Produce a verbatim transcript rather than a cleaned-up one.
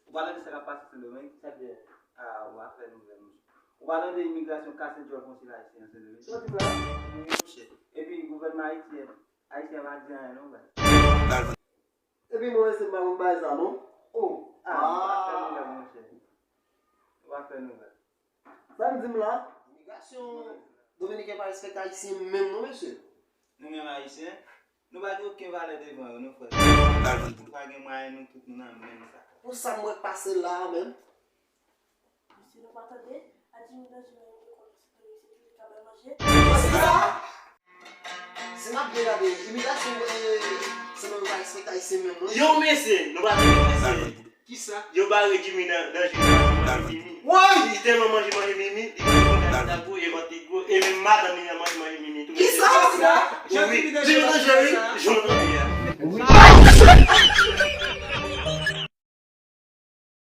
Ou pa tande sa k ap pase Sendomeng? Sa k gen? Ah, ou pa fè nouvèl, monchè. Ou pa tande imigrasyon kase djòl konsil ayisyen an Sendomeng? Sa w di la? Wi, monchè. Epi gouvènman ayisyen, ayisyen pa di anyen non, baz. Epi mwen menm se m pa konn bagay sa non. Oh. Ah, ou pa fè nouvèl, monchè. Ou pa fè nouvèl. Sa m di m la? Imigrasyon dominiken pa respekte ayisyen menm non, mesye. Nou menm ayisyen, nou pa gen okenn valè devan yo non, frè. Nou pa gen mwayen, nou tout nou nan menm sa. Pou sa m wè k pase la a menm. Mesye, nou pa tande? A Jimmy nan Jimmy, nou konn se toujou ka bay manje. Kisa? Si n ap byen gade, imigrasyon, eh, se menm pa respekte ayisyen menm non. Yo, mesye, nou pa tande, mesye. Kisa? Yo bare Jimmy nan, nan Jimmy manje Mimi. Woy! Li tèlman manje, manje Mimi, li manje kontan li ta gwo, e vant li gwo, e menm madanm li nan manje, manje Mimi tou. Kisa? Wi, Jimmy danjere, wi, jan w tande a.